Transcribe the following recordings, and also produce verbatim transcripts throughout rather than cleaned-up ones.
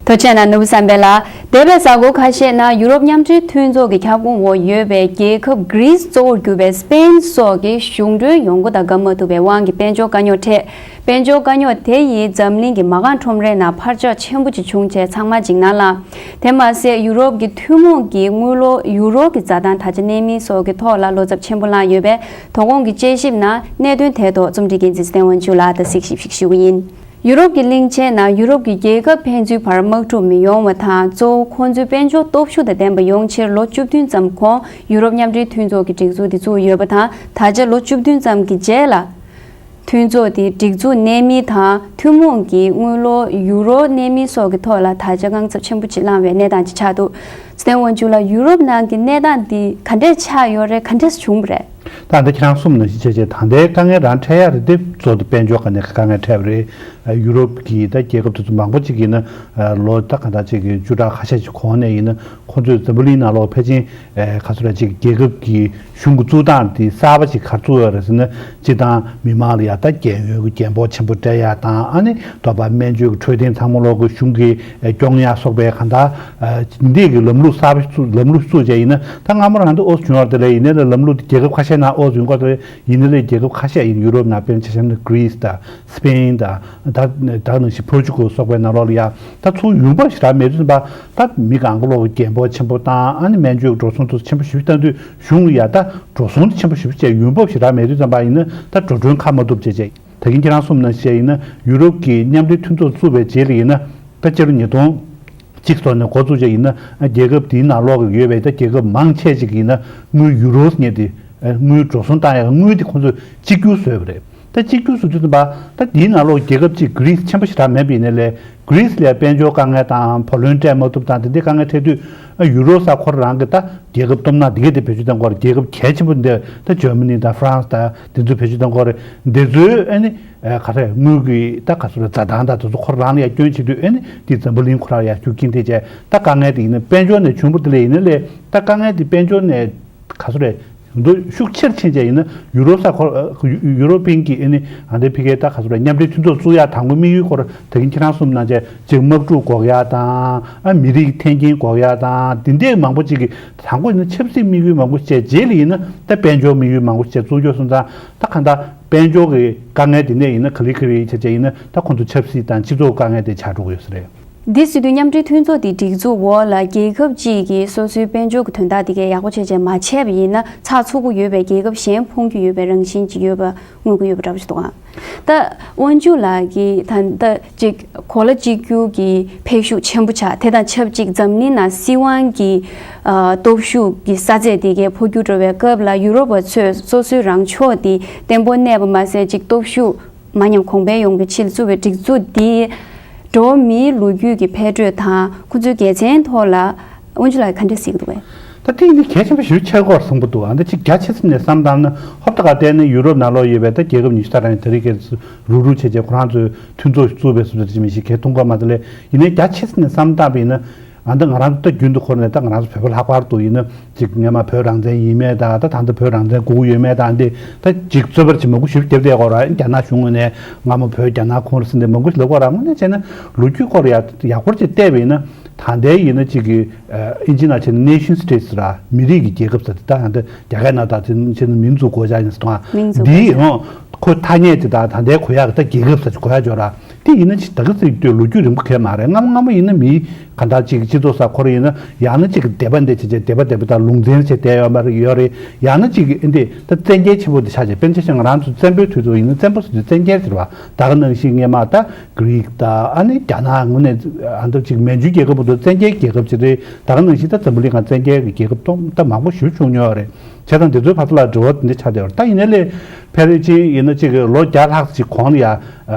ཐུགས་རྗེ་གནང་ནོར་བུ་བསམ་འཕེལ་ལགས། འདས་པའི་གཟའ་འཁོར་ཁ་ཤས་ནང་ཡུ་རོབ་མཉམ་འབྲེལ་མཐུན་ཚོགས་ཀྱི་ཁྱབ་ཁོངས་འོག་ཡོད་པའི་རྒྱལ་ཁབ་གྷི་རིས་གཙོ་བོར་གྱུར་པའི་སི་པེན་སོགས་ཀྱི་གཞུང་གྲོན་ཡོང་སྒོ་དང་འགབ་མ་ཐུབ་པའི་དབང་གིས་དཔལ་འབྱོར་དཀའ་རྙོག་འཕྲད། དཔལ་འབྱོར་དཀའ་རྙོག་དེ་ཡིས་འཛམ་གླིང་གི་མ་རྐང་ཁྲོམ་རའི་ནང་འཕར་ཆག་ཆེན་པོ་ཅིག་བྱུང་བྱས་ཚང་མ་འཇིགས་སྣང་ལངས། དེ་མ་ཟད་ཡུ་རོབ་ཀྱི་ཐུན་མོང་གི་དངུལ་ལོར་ཡུ་རོ་གི་འཛའ་ཐང་ད་ཆ་གནས་མིན་སོགས་ཀྱི་ཐོག་ལ་བློ་འཚབ་ཆེན་པོ་ལངས་ཡོད་པས། དོ་དགོང་གི་དཔྱད་ཞིབ་ནང་གནད་དོན་དེ་ཐོག་རྩོམ་སྒྲིག་འགན་འཛིན་ཚེ་བརྟན་དབང་ཕྱུག་ལགས་དང་གཟིགས་ཞིབ་ཞིག་ཞུ་གི་ཡིན། ཡུ་རོབ་ཀྱི་གླིང་ཆེན་ནང་ཡུ་རོབ་ཀྱི་རྒྱལ་ཁབ་ཕན་ཚུན་བར་དམག་འཁྲུག་མི་ཡོང་བ་དང་། གཙོ་བོ་ཁོང་ཚོའི་དཔལ་འབྱོར་སྟོབས་ཤུགས་དང་ལྡན་པ་ཡོང་ཕྱིར་ལོ་བཅུ་བདུན་ཙམ་གོང་ཡུ་རོབ་མཉམ་འབྲེལ་མཐུན་ཚོགས་ཀྱི་སྒྲིག་འཛུགས་འདི་བཙུགས་ཡོད་པ་དང་། ད་ཆ་ལོ་བཅུ་བདུན་ཙམ་གྱི་རྗེས་ལ། མཐུན་ཚོགས་དེའི་སྒྲིག་འཛུགས་གནད་སྨིན་དང་ཐུན་མོང་གི་དངུལ་ལོར་ཡུ་རོ་གནད་སྨིན་སོགས་ཀྱི་ཐོག་ལ་ད་ཆ་དངངས་འཚབ་ཆེན་པོ་ཅིག་ལངས་པའི་གནས་སྟངས་ཅིག་ཆགས་འདུག་ཚེ་བརྟན་དབང་ཕྱུག་ལགས། ཡུ་རོབ་ནང་གི་གནས་སྟངས་འདི་ག་འདྲས་ཆགས་ཡོད་རེད། ག་འདྲས་བྱུང་བ་རེད། ད་ལྟ་ཁྱེད་རང་གསུངས་ནང་བཞིན་བྱས་བྱས་ད་ལྟའི་དཀའ་ངལ་རང་འཕྲད་ཡ་རེད་དེ། གཙོ་བོ་དཔལ་འབྱོར་སྒང་ནས་དཀའ་ངལ་འཕྲད་པ་རེད། ཡུ་རོབ་ཀྱི་ད་རྒྱལ་ཁབ་དེ་ཚོ་མང་པོ་ཅིག་ཡིན་ན་ལོ་ད་ག་འདྲ་ཅིག་གི་བཅུ་ཕྲག་ཁ་ཤས་ཅིག་གོང་ནས་ཡིན་ན་ཁོང་ཚོས་འཛམ་བུ་གླིང་ནང་ལོགས་ཕལ་ཆེར་ཨེ་ག་ཚོད་ར་ཅིག་རྒྱལ་ཁབ་ཀྱི་གཞུང་གི་བཙུགས་སྟངས་དེ་གསར་པ་ཅིག་ག་རེ་བཙུགས་ཡོད་རེད་ཟེར་ན། སྤྱི་བཏང་མི་མང་ལ་ཡ་ད་རྒན་ཡོལ་གྱི་རྒན་འབོར་ཆེན་པོ་སྤྲད་ཡ་དང་། ཨ་ནི་དོ་པ་སྨན་བཅོས་ཀྱི་འཕྲོད་བསྟེན་ཚང་མ་ལོག་གི་གཞུང་གིས་ཨེ་སྐྱོང་ཡ་སོགས་པའི་གང་ལྟར་ཨེ་འདི་གི་ལམ་ལུགས་གསར་པ་བཙུགས་ལམ་ལུགས་བཙུགས་བྱས་ཡིན་ན། ད་སྔ་མོ་རང་དུ་ཨོ་ཙི་བྱུང་བ་དེ་ལས་ཡིན་ནའི་ལ་ལམ་ལུགས་དེ་རྒྱལ་ཁབ་ཁ་ཤས་ནང་ཨོ་ཙི་ཡོང་གི་རེད། ཡིན་ནའི་ལས་རྒྱལ་ཁབ་ཁ་ཤས་ཡིན། ཡུ་རོབ་ནང་དཔེར་ན་ཆ་བཞག་ན་གྷི་རིས་དང་སི་པེན་དང་ད་ད་ནང་བཞིན་པོར་ཅུ་གལ་སོགས་པའི་ནང་ལོགས་ལ་ཡ་ད་ཚུར་ཡོང་འབབ་ཞེ་དྲག་མེད་དུས་ཙམ་པ། ད་མི་གང་ག་ལོག་གི་རྒན་འབོར་ཆེན་པོ་དང་། ཨ་ནི་སྨན་བཅོས་འགྲོ་སོང་དེ་ཆེན་པོ་ཞེ་པོ་བཏང་དུས་གཞུང་ལ་ཡ་ད་འགྲོ་སོང་དེ་ཆེན་པོ་ཞེ་པོ་བྱས། ཡོང་འབབ་ཞེ་དྲག་མེད་དུས་ཙམ་པ་ཡིན་ན་ད་འགྲོ་གྲོན་ཁ་མ་ཐུབ་བྱས་བྱས། ད་གིན་ཁྱེད་རང་གསུངས་ནང་བཞིན་ཡིན་ན་ཡུ་རོབ་ཀྱི་མཉམ་འབྲེལ་མཐུན་ཚོགས་བཙུགས་པའི་རྗེས་ལ་ཡིན་ན། ད་སྤྱི་ལོ་ཉིས་སྟོང་གཅིག་ཙམ་ནས་འགོ་བཙུགས་བྱས་ཡིན་ན། རྒྱལ་ཁབ་དེའི་ནང་ལོགས་ཀྱི་ཡོད་པའི་ད་རྒྱལ་ཁབ་མང་ཆེ་ཅིག་ཡིན་ན་དངུལ་ཡུ་རོ་ཟེར་མཁན་དེ། དངུལ་འགྲོ་སོང་བཏང་ཡག་དངུལ་དེ་ཁོང་ཚོས་གཅིག་གྱུར་བཟོས་པ་རེད། ད་གཅིག་གྱུར་བཟོ་དུས་ཙམ་པ་ད་དེའི་ནང་ལོགས་རྒྱལ་ཁབ་ཅིག་གྷི་རིས་ཆེན་པོ་ཞེ་དྲག་མེད་པ་ཡིན་ནའི་ལས། གྷི་རིས་ལ་དཔལ་འབྱོར་དཀའ་ངལ་དང་། བུ་ལོན་སྤྲད་མ་ཐུབ་དང་། དེ་འདྲའི་དཀའ་ངལ་འཕྲད་དུས་ཨ་ཡུ་རོ་ས་ཁོ་རང་གི་ད་རྒྱལ་ཁབ་སྟོབས་ན་དེ་གས་དེ་བེད་སྤྱོད་གཏང་གི་ཡོད་རེད། རྒྱལ་ཁབ་གལ་ཆེན་པོ་འདི་ད་ཇར་མ་ནི་དང་ཧྥ་རན་སི་དང་དེ་ཚོས་བེད་སྤྱོད་གཏང་གི་ཡོད་རེད། འདི་ཚོའི་ཨ་ནི་ཨ་ག་རེ་དངུལ་གྱི་ད་ག་ཚོད་རེད། འཛའ་ཐང་དང་དེ་ཚོ་ཁོ་རང་ལ་ཡ་སྐྱོན་བྱེད་དུས། ཨ་ནི་དེ་འཛམ་བུ་གླིང་ཁོ་རང་ལ་ཡ་ཤུགས་རྐྱེན་ཐེབས་བྱས། ད་དཀའ་ངལ་དེ་ཡིན་ན་དཔལ་འབྱོར་ནས་བྱུང་བ་དེ་ལས་ཡིན་ནའི་ལས། ད་དཀའ་ངལ་དེ་དཔལ་འབྱོར་ནས་ག་ཚོད་རེད། འདུ་ཤུགས་ཆེར་ཕྱིན་བྱས་ཡིན་ན་ཡུ་རོ་ས་ཁོ་ཡུ་རོ་པིན་གྱི་ཨ་ནི་ཨ་འདི་ཕི་ཀའི་ད་ག་ཚོད་རེད། མཉམ་འབྲེལ་མཐུན་ཚོགས་བཙུགས་ཡ་དང་པོའི་དམིགས་ཡུལ་སྐོར་ད་གིན་ཁྱེད་རང་གསུངས་ནང་བཞིན་ཅིག་དམག་འཁྲུག་འགོག་ཡ་དང་། ཨ་མི་རིགས་འཐེན་འཁྱེར་འགོག་ཡ་དང་། དེ་འདྲའི་མང་པོ་ཅིག་གི་དང་པོ་ཡིན་ན་ཆབ་སྲིད་དམིགས་ཡུལ་མང་པོ་བྱས། རྗེས་ལ་ཡིན་ན་ད་དཔལ་འབྱོར་དམིགས་ཡུལ་མང་པོ་བྱས་བཙུགས་ཡོད་སོང་ཙང་། ད་གང་ལྟར་དཔལ་འབྱོར་གྱི་དཀའ་ངལ་དེ་ནས་ཡིན་ན་ག་ལེ་ག་ལེ་བྱས་བྱས་ཡིན་ན་ད་ཁོང་ཚོ་ཆབ་སྲིད་དང་སྤྱི་ཚོགས་དཀའ་ངལ་དེ་ཆགས་འགྲོ་གི་ཡོད་ས་རེད། འདི་སྲིད་དུས་མཉམ་འབྲེལ་མཐུན་ཚོགས་འདི་སྒྲིག་འཛུགས་འོག་ལ་རྒྱལ་ཁབ་གཅིག་གིས་སོ་སོའི་དཔལ་འབྱོར་གྱི་དོན་དག་དེ་གའི་ཡག་པོ་བྱས་བྱས་མ་བྱས་པ་ཡིན་ན་ཚགས་ཚུད་པོ་ཡོད་པའི་རྒྱལ་ཁབ་གཞན་མཐོང་རྒྱུ་ཡོད་པའི་རང་བཞིན་ཅིག་ཡོད་པ་མངོན་གྱི་ཡོད་པ་འདྲ་པོ་ཞིག་འདུག་ཨང་། ད་དབང་ཕྱུག་ལགས་ཀྱིས་ད་ལྟ་ཅིག་གོ་ལ་གཅིག་གྱུར་གྱི་འཕེལ་ཤུགས་ཆེན་པོ་ཆགས། དེ་དང་ཆབས་ཅིག་འཛམ་གླིང་ནང་སྲིད་དབང་གི་ཨ་སྟོབས་ཤུགས་ཀྱི་ས་ཚད་དེ་གའི་འཕོ་འགྱུར་འགྲོ་བའི་སྐབས་ལ་ཡུ་རོབ་པ་ཚོས་སོ་སོའི་རང་ཕྱོགས་དེ་བརྟན་པོ་གནས་པ་མ་ཟད་ཅིག་སྟོབས་ཤུགས། མ་ཉམས་གོང་འཕེལ་ཡོང་བའི་ཆེད་བཙུགས་པའི་སྒྲིག་འཛུགས་འདིས་འགྲོ་བ་མིའི་ལོ་རྒྱུས་ཀྱི་འཕེལ་འགྲོས་དང་ཁོ་ཚོའི་དགེ་མཚན་ཐོག་ལ་དབང་ཕྱུག་ལགས་ག་འདྲ་གཟིགས་འདུག་གས། ད་དེ་ནི་གལ་ཆེན་པོ་ཞེ་པོ་ཆགས་ཀྱི་ཡོད་པ་རེད་བསམ་གྱི་འདུག་ཨ་འདི་ཅིག་རྒྱ་ཆེ་ས་ནས་བསམ་བཏང་ན། ཧོབ་ཏེ་ག་བལྟས་ན་ཡུ་རོབ་ནང་ལོགས་ཡོད་པའི་ད་རྒྱལ་ཁབ་ཉི་ཤུ་རྩ་གྲངས་དེ་རིགས་ཀྱིས་རུག་རུག་བྱས་བྱས་ཁོ་རང་ཚོས་མཐུན་ཚོགས་ཤིག་བཙུགས་པའི་བཟོ་འདྲ་ཅིག་མི་ཤེས། གལ་མཐོང་གི་མ་རེད་ལས། ཡིན་ནའི་རྒྱ་ཆེ་ས་ནས་བསམ་བཏང་བ་ཡིན་ན། ཨ་འདི་ང་རང་ཚོ་ད་རྒྱུན་དུ་འཁོར་ནས་ད་ང་རང་ཚོ་བོད་པ་ལྷག་པར་དུ་ཡིན་ན་ཅིག་སྔོན་མ་བོད་རང་བཙན་ཡིན་མེད་དང་། ད་ད་ལྟ་བོད་རང་བཙན་དགོས་ཀྱི་ཡོད་མེད་དང་། འདི་ད་ཅིག་རྩོད་པ་ཅིག་མང་པོ་ཞིག་བརྒྱབ་བསྡད་ཡོད་རེད། རྒྱ་ནག་གཞུང་ངོས་ནས་སྔ་མོ་བོད་རྒྱ་ནག་ཁོངས་རེད་ཟེར་ནས་མང་པོ་ཞིག་ལབ་ཀྱི་ཡོད་རེད། དངོས་གནས་བྱས་ན་ལོ་རྒྱུས་སྐོར་ལ་ཡག་ཡག་པོ་ཅིག་བལྟས་པ་ཡིན་ན། ད་ལྟའི་ཡིན་ན་ཅིག་གི་ཨ་ཨིན་ཇི་ནང་བྱས་ན་nation states ར། མི་རིགས་ཀྱི་རྒྱལ་ཁབ་ཟེར་དེ། ད་འདི་རྒྱ་སྐད་ནང་ད་བྱས་ན་མིན་ཛུགས་གོ་ཅ་ཡིན་ཟེར་དང་། མིན་ཛུགས་འདི་གོ་ཅ། ཡང་ཁོ་ཐ་སྙད་དེ་ད་ད་ལྟའི་གོ་ཡག་གི་ད་རྒྱལ་ཁབ་ཟེར་གོ་ཡག་ཅིག་ཡོད་རེད། དེ་ཡིན་ན་ཅིག་ད་ག་ཚོད་ཡིན་དུས་ལོ་རྒྱུས་རིང་པོ་གང་ཡང་མ་རེད། སྔ་མོ་སྔ་མོ་ཡིན་ན་མིའི་གང་ལྟར་ཅིག་སྤྱི་ཚོགས་ས་ཁོ་རང་ཡིན་ན་ཡང་ན་ཅིག་སྡེ་པ་འདི་བྱས་བྱས་སྡེ་པ་སྡེ་པ་དང་ལུང་ཚན་བྱས་བསྡད་ཡོད་མ་རེད། ཡོད་རེད། ཡང་ན་ཅིག་འདི་ད་བཙན་རྒྱལ་ཆེན་པོ་འདི་ཆགས་བྱས། དཔེར་ན་ཆ་བཞག་ང་རང་ཚོ་བཙན་པོའི་དུས་ཚོད་ཡིན་ན་བཙན་པོ་ཟེར་དུས་བཙན་རྒྱལ་ཟེར་བ། ད་ག་ནང་བཞིན་སྔོན་མ་ད་གྷི་རིག་དང་ཨ་ནི་རྒྱ་ནག་དངོས་གནས་ཨ་འདི་ཅིག་མན་ཇུའི་རྒྱལ་ཁབ་བར་དུ་བཙན་རྒྱལ་རྒྱལ་ཁབ་ཅིག་རེད། ད་ག་ནང་བཞིན་ད་འཛམ་བུ་གླིང་ང་བཙན་རྒྱལ་གྱི་རྒྱལ་ཁབ་སྟོང་ད་མང་པོ་ཞིག་བྱུང་མྱོང་བ་རེད། བྱས་ཙང་འདི་ཚོའི་བར་དུ་ལ་འབྲེལ་བ་འདི་འདྲ་ཆགས་བསྡད་ཡོད་རེད། ད་ཡིན་ནའི་ལས་ཕལ་ཆེར་ཡིན་ན་ཅིག་ལོ་བརྒྱ་ལྷག་ཅིག་གོང་ལ་ཡ་ཨ་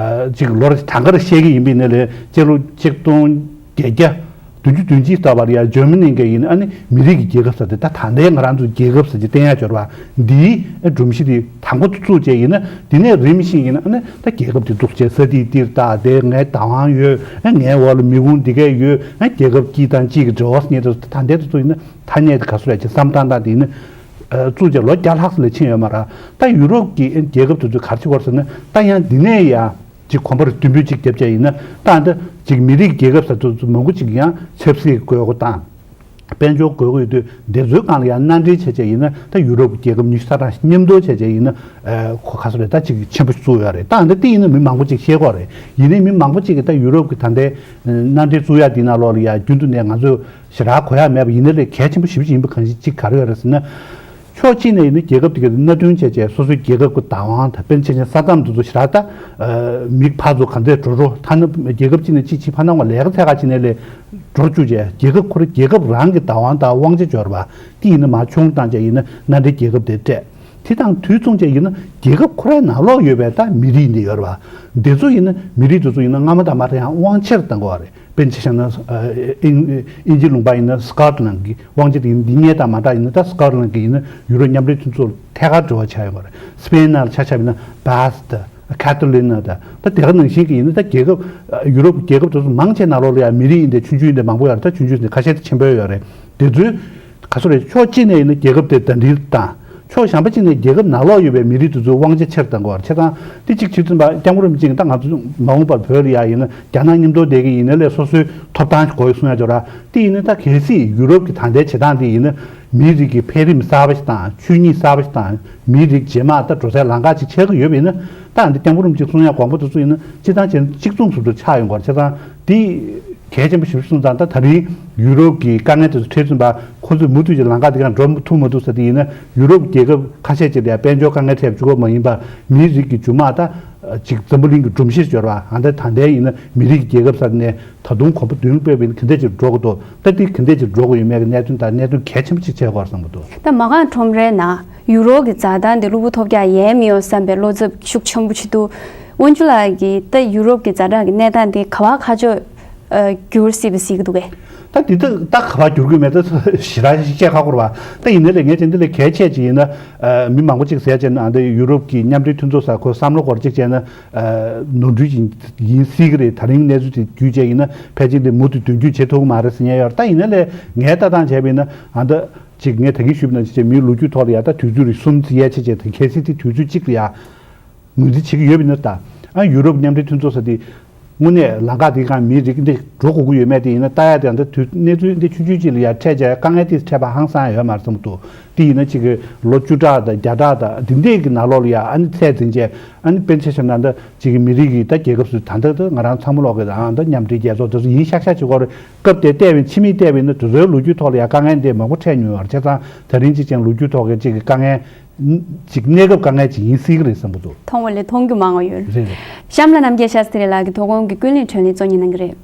ཅིག་ལོ་རེ་གྲངས་ཀ་རེ་བཤད་ཀྱི་ཡིན་པ་ཡིན་ནའི་ལས། སྤྱི་ལོ་ཆིག་སྟོང་བརྒྱད་བརྒྱ་བདུན་ཅུ་དོན་གཅིག་ལྟ་བར་ཡ་ཇར་མ་ནི་གི་ཡིན་ཨ་ནི་མི་རིགས་ཀྱི་རྒྱལ་ཁབ་ཟེར་དེ། ད་ད་ལྟའི་ང་རང་ཚོ་རྒྱལ་ཁབ་ཟེར་གྱི་བསྟན་ཡ་འབྱོར་བ་འདིའི་ཨ་སྒྲོམ་གཞི་དེ་དང་པོ་བཙུགས་བྱས་ཡིན་ན། དེ་ནས་རིམ་བཞིན་ཡིན་ཨ་ནི་ད་རྒྱལ་ཁབ་དེ་བཙུགས་བྱས། ས་དེ་འདིར་ད་དེ་ངའི་བདག་དབང་ཡོད། ཨ་ངའི་འོག་ལ་མི་ཁུངས་འདི་གས་ཡོད། ཨ་རྒྱལ་ཁབ་གཅིག་དང་གཅིག་གི་འབྲེལ་བ་ཟེར་མཁན་དེ་ད་ལྟའི་དུས་ཚོད་ཡིན་ན་ཐ་སྙད་དེ་ག་ཚོད་རེད་ཅེས་བསམ་བཏང་སྟངས་དེ་ཡིན་ན། ཨ་བཙུགས་བྱས་ལོ་བརྒྱ་ལྷག་ཙམ་ལ་ཕྱིན་ཡོད་མ་རེད། ད་ཡུ་རོབ་ཀྱི་རྒྱལ་ཁབ་དེ་ཚོས་ག་རེ་བྱེད་ཀྱི་ཡོད་རེད་ཟེར་ན། ད་ཡང་འདི་ནས་ཡང་ ཅིག་གོམ་པ་རེ་བདུན་པོ་ཅིག་བརྒྱབ་བྱས་ཡིན་ན་ད་ད་ཅིག་མི་རིགས་རྒྱལ་ཁབ་ས་ཚོ་མང་པོ་ཅིག་ཡང་ཆབ་སྲིད་དགོས་མཁོ་དང་། དཔལ་འབྱོར་དགོས་མཁོ་ཡོད་དུས་དེ་ཚོའི་སྒང་ལ་ཡང་མནའ་འབྲེལ་བྱས་བྱས་ཡིན་ན་ད་ཡུ་རོབ་ཀྱི་རྒྱལ་ཁབ་ཉི་ཤུ་རྩ་གྲངས་མཉམ་དུ་བྱས་བྱས་ཡིན་ན་ཁོ་ག་ཚོད་རེད་ད་ཅིག་ཆེན་པོ་བཙུགས་ཡོད་རེད། ད་ད་དེ་ཡིན་ན་མི་མང་པོ་ཅིག་ཤེས་དགོས་རེད། ཡིན་ནའི་མི་མང་པོ་ཅིག་གིས་ད་ཡུ་རོབ་ཀྱི་ད་ལྟའི་མནའ་འབྲེལ་བཙུགས་ཡ་འདི་ནང་ལོགས་ལ་ཡང་རྒྱུན་དུ་ནས་ང་ཚོས་ཞེ་དྲག་གོ་ཡ་མེད་པ་ཡིན་ན་ལས་གལ་ཆེན་པོ་ཞེ་པོ་ཅིག་ཡིན་པ་གང་ཞིག་ཅིག་ག་རེ་ཡོད་རེད་ཟེར་ན། ཕྱོགས་གཅིག་ནས་ཡིན་ན་རྒྱལ་ཁབ་དེ་གའི་མནའ་མཐུན་བྱས་བྱས་སོ་སོའི་རྒྱལ་ཁབ་ཀྱི་བདག་དབང་དང་དཔེར་ན་ཆ་བཞག་ན་ས་མཚམས་དེ་ཚོ་ཞེ་དྲག་ད་མི་ཕར་ཚུར་ག་འདྲས་འགྲོ་འགྲོ་ཐ་ན་རྒྱལ་ཁབ་གཅིག་ནས་གཅིག་ཕྱིན་ཕར་ནང་བ་ལས་ཀ་ཐད་ཀ་ཅིག་ནས་ལས་འགྲོ་བཅུག་བྱས་རྒྱལ་ཁབ་ཁོ་རང་རྒྱལ་ཁབ་རང་གི་བདག་དབང་དང་དབང་ཆ་འབྱོར་བ་དེ་ཡིན་ན་མར་ཆུང་བཏང་བྱས་ཡིན་ན་མནའ་འབྲེལ་རྒྱལ་ཁབ་དེ་སྤྲད། དེ་དང་དུས་མཚུངས་བྱས་ཡིན་ན་རྒྱལ་ཁབ་ཁོ་རའི་ནང་ལོགས་ཡོད་པའི་ད་མི་རིགས་འདི་ཡོད་རེད་བ། འདི་ཚོ་ཡིན་ན་མི་རིགས་དེ་ཚོ་ཡིན་ན་སྔ་མ་དང་མ་འདྲ་ཡང་དབང་ཆེར་བཏང་དགོས་པ་རེད། དཔེར་ན་ཆ་བཞག་ན་ཨ་ཨིན་ཨིན་ཇི་ལུང་པ་ཡིན་ན་སི་ཀོ་ཊི་ལན་གྱི་དབང་ཆ་དེ་ཡིན་འདི་སྔའི་དང་མ་འདྲ་ཡིན་ན་ད་སི་ཀོ་ཊི་ལན་གྱི་ཡིན་ན་ཡུ་རོབ་མཉམ་འབྲེལ་མཐུན་ཚོགས་ཐད་ཀར་འབྲེལ་བ་ཆགས་ཡོང་བ་རེད། སི་པེན་ནང་ལ་ཆ་བཞག་པ་ཡིན་ན་སྦ་སི་དང་ཁ་ཏ་ལུ་ན་དང་ད་དེ་ག་ནང་བཞིན་གྱི་ཡིན་ན་ད་རྒྱལ་ཁབ་ཡུ་རོབ་རྒྱལ་ཁབ་དེ་ཚོ་མང་ཆེ་ནང་ལོགས་ལ་ཡང་མི་རིགས་ཡིན་ཏེ་ཆུང་ཆུང་ཡིན་ཏེ་མང་པོ་ཡོད་རེད། ད་ཆུང་ཆུང་ཡིན་ཏེ་ཁ་ཤས་དེ་ཆེན་པོ་ཡོད་རེད། དེ་ཚོའི་ག་ཚོད་རེད། ཕྱོགས་གཅིག་ནས་ཡིན་ན་རྒྱལ་ཁབ་དེ་ཟླ་སྒྲིལ་དང་། ཕྱོགས་གཞན་པ་གཅིག་ནས་རྒྱལ་ཁབ་ནང་ལོགས་ཡོད་པའི་མི་རིགས་དེ་ཚོའི་དབང་ཆ་ཆེར་བཏང་དགོས་པ་རེད། བྱས་ཙང་དེ་གཅིག་བྱས་ཙང་སྐྱབས་མགོན་རིན་པོ་ཆེ་གིས་ད་ང་ཚོ་མ་འོངས་པར་བོད་ལ་ཡ་ཡིན་ན་རྒྱ་ནག་མཉམ་དུ་བསྡད་ཀྱི་ཡིན་ན་ལས་སོ་སོའི་ཐོབ་ཐང་དགོས་གསུང་ཡ་ཅིག་ཡོད་ར། དེ་ཡིན་ན་ད་གལ་སྲིད་ཡུ་རོབ་ཀྱི་ད་ལྟའི་བྱེད་སྟངས་དེ་ཡིན་ན་མིའི་རིགས་ཀྱི་འཕེལ་རིམ་གསར་པ་ཞིག་དང་ཆོས་ཉིད་གསར་པ་ཞིག་དང་མིའི་རིགས་རྗེས་མ་ད་འགྲོ་སའི་ལམ་ཁ་ཅིག་ཆགས་ཀྱི་ཡོད་པ་ཡིན་ན་ད་འདི་སྐྱབས་མགོན་རིན་པོ་ཆེ་གསུང་ཡ་དགོངས་པ་དེ་ཚོ་ཡིན་ན་སྤྱིར་བཏང་བྱས་ན་གཅིག་མཚུངས་སུ་ཆགས་ཡོང་གི་རེད། བྱས་ཙང་དེ། གལ་ཆེན་པོ་ཞིག་གསུངས་ཙང་ད་ད་རིང་ཡུ་རོབ་ཀྱི་དཀའ་ངལ་དེ་ཚོ་འཕྲད་ཚུན་པ་ཁོ་ཚོས་མུ་མཐུད་ཀྱི་ལམ་ཁ་དེ་གང་འགྲོ་ཐུབ་མ་ཐུབ་ཟེར་དེ་ཡིན་ན་ཡུ་རོབ་རྒྱལ་ཁབ་ཁ་ཤས་ཅིག་ལ་ཡང་དཔལ་འབྱོར་དཀའ་ངལ་འཕྲད་པ་གཅིག་པོ་མ་ཡིན་པ་མིའི་རིགས་ཀྱི་རྒྱུ་དམག་ད་ཅིག་འཛམ་བུ་གླིང་གི་སྒྲོམ་གཞིར་འབྱོར་བ་ཨ་ད་ད་ལྟའི་ཡིན་ན་མི་རིགས་ཀྱི་རྒྱལ་ཁབ་ས་ནས་ད་དུང་གོམ་པ་མདུན་སྤོས་པ་ཡིན་ན་ག་འདྲ་ཅིག་འགྲོ་གི་འདུག་ད་དེ་ག་འདྲ་ཅིག་འགྲོ་གི་ཡོད་མེད་ཀྱི་གནད་དོན་དང་གནད་དོན་གལ་ཆེན་པོ་ཅིག་ཆགས་ཀྱི་ཡོད་རེད་བསམ་གྱི་འདུག་ད་མ་རྐང་ཁྲོམ་རའི་ནང་ཡུ་རོབ་ཀྱི་འཛའ་ཐང་དེ་གློ་བུར་ཐོལ་རྒྱག་ཡས་མི་ཡོང་བསམ་པའི་བློ་འཚབ་ཤུགས་ཆེན་པོ་ཅིག་འདུག་དབོན་ཆུ་ལགས་ཀྱིས་ད་ཡུ་རོབ་ཀྱི་ཛ་དྲག་གི་གནས་སྟངས་འདི་ག་བ་ཁ་ཕྱོགས་ཨ་བསྒྱུར་སྲིད་པ་གཟིགས་ཀྱི་འདུག་གས། ད་འདི་ད་ད་ག་བ་བསྒྱུར་གྱི་མེད་ད་ཞེ་དྲག་ཞིག་བཤད་ཁག་པོ་རེད་བ། ད་ཡིན་ནའི་ལས་ངས་དེ་འདི་ལས་གལ་ཆེ་ཅིག་ཡིན་ན་ཨ་མི་མང་པོ་ཅིག་ཟེར་བྱས་ན་ཨ་འདི་ཡུ་རོབ་ཀྱི་མཉམ་འབྲེལ་མཐུན་ཚོགས་ས་ཁོ་བསམ་བློ་འཁོར་ཅིག་བྱས་ན་ཨ་ནོར་འཁྲུལ་ཅིག་ཡིན་སྲིད་ཀྱི་རེད། ད་རིང་གནས་ཚུལ་དེ་བརྒྱུད་བྱས་ཡིན་ན་ཕལ་ཆེར་འདི་མུ་མཐུད་མདུན་སྐྱོད་བྱེད་ཐུབ་ཀྱི་མ་རེད་ཟེར་མཁན་ཡོད་རེད། ད་ཡིན་ནའི་ལས་ངས་ལྟ་སྟངས་བྱས་པ་ཡིན་ན་ཨ་འདི་ཅིག་ངས་ད་གིན་ཞུས་པ་ནང་བཞིན་བྱས་མིའི་ལོ་རྒྱུས་ཐོག་ལ་ཡ་ད་དུས་ཚོད་རེ་གསུམ་བརྩི་ཡས་བྱས་བྱས་ད་གལ་སྲིད་དེ་དུས་ཚོད་གཅིག་ལ་ཡ། ངོས་འཛིན་བྱེད་ཀྱི་ཡོད་པ་ཡིན་ན་ད། ཨ་ཡུ་རོབ་མཉམ་འབྲེལ་མཐུན་ཚོགས་ཟེར་དེ། དངོས་གནས་ལམ་ཁ་དེ་གང་མིའི་རིགས་འདི་འགྲོ་དགོས་ཀྱི་ཡོད་མེད་དེ་ཡིན་ན་ལྟ་ཡ་དེ་ཡང་ད་དུས་གནས་ཚུལ་འདི་ཆུང་ཆུང་ཅིག་ལ་ཡ་འཕྲད་བྱས་དཀའ་ངལ་ཏོག་ཙམ་འཕྲད་པ་ཧང་སང་ཡོད་མ་རེད་བསམ་གྱི་འདུག་དེ་ཡིན་ན་ཅིག་གི་ལོ་བཅུ་ཕྲག་དང་བརྒྱ་ཕྲག་དང་འདི་འདྲས་ཀྱི་ནང་ལོགས་ལ་ཡ་ཨ་ནི་ཚད་འཛིན་བྱས་ཨ་ནི་དཔེར་ན་ཆ་བཞག་ན་ད་ཅིག་གི་མི་རིགས་ཀྱི་ད་རྒྱལ་ཁབ་སུ་ད་ལྟ་ད་ང་རང་ཚང་མ་ལོག་གི་ད་ཨ་ད་མཉམ་འབྲེལ་རྒྱལ་ཚོགས་དེ་ཚོ་ཡིན་ཤག་ཤག་ཅིག་གོ་རེད། སྐབས་དེ་བལྟས་པའི་ཕྱི་མིག་བལྟས་པའི་ན་དེ་ཚོའི་ལོ་རྒྱུས་ཐོག་ལ་ཡ་དཀའ་ངལ་འདི་མང་པོ་འཕྲད་མྱོང་ཡོད་རེད། བྱས་ཙང་ད་རིང་ཅིག་ཀྱང་ལོ་རྒྱུས་ཐོག་གི་ཅིག་གི་དཀའ་ངལ། ཅིག་གནས་སྐབས་དཀའ་ངལ་ཅིག་ཡིན་སྲིད་ཀྱི་རེད་བསམ་གྱི་འདུག་མཐོང་བ་ལས་མཐོང་རྒྱུ་མང་བ་ཡོད་རེད། རེད་རེད། གཤམ་ལ་རྣམ་རྒྱལ་ཤཱསྟྲི་ལགས་ཀྱིས་དོ་དགོང་གི་ཀུན་གླེང་བགྲོ་གླེང་གཙོ་གཉེར་གནང་གི་རེད།